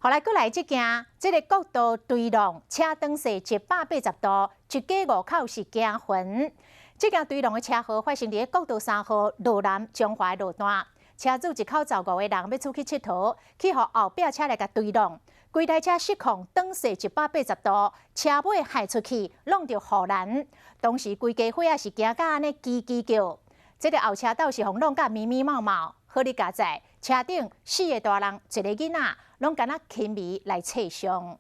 後來閣來這件，這个國道追撞車轉踅180度，一家五口是驚魂。這件追撞的車禍發生佇國道3號羅南彰化路段，車主一口走五个人欲出去𨑨迌，去予後壁車來共追撞，規台車失控轉踅180度，車尾害出去，挵著護欄。當時規家伙仔是驚甲按呢吱吱叫，這个後車斗是予挵甲密密麻麻，好哩佳哉，車頂四个大人，一个囡仔，攏敢若輕微來挫傷。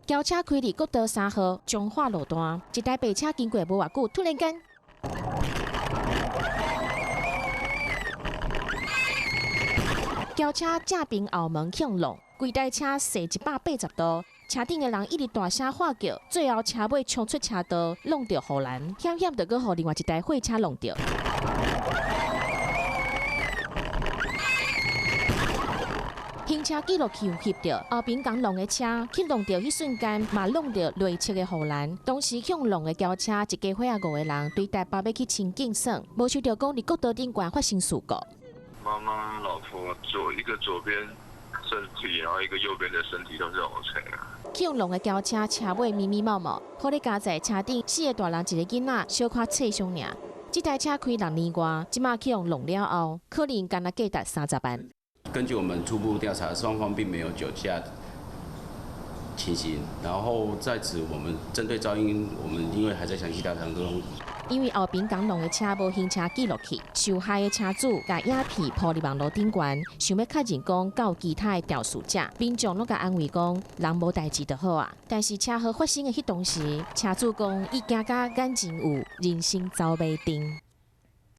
轎車開佇國道3號彰化路段，一台白車經過無偌久，突然間，轎車正邊後門向挵，規台車踅180度，車頂的人一直大聲喊叫，最後車尾衝出車道，挵著護欄，險險就閣予另外一台貨車挵著。行車記錄器有翕著，後邊共挵的車去挵著彼瞬間，嘛挵著內側的護欄。當時向挵的轎車一家伙仔五个人，對台北欲去清境耍，無想著講佇國道頂懸發生事故。媽媽、老婆左一個左邊身體，然後一個右邊的身體都是 OK 啊。向挵的轎車車尾密密麻麻，好哩佳哉車頂四个大人一個囡仔，小可挫傷爾。這台車開6年外，這馬去予挵了後，可能干焦價值30萬。根據我們初步調查，雙方並沒有酒駕情形。然後在此，我們針對噪音，我們因為還在詳細調查中。因為後邊共挵的車無行車記錄器，受害的車主共影片鋪佇網路頂懸，想欲確認講敢有其他的肇事者，民眾攏共安慰講人無代誌就好啊。但是車禍發生的彼當時，車主講伊驚甲眼睛有人生走馬燈。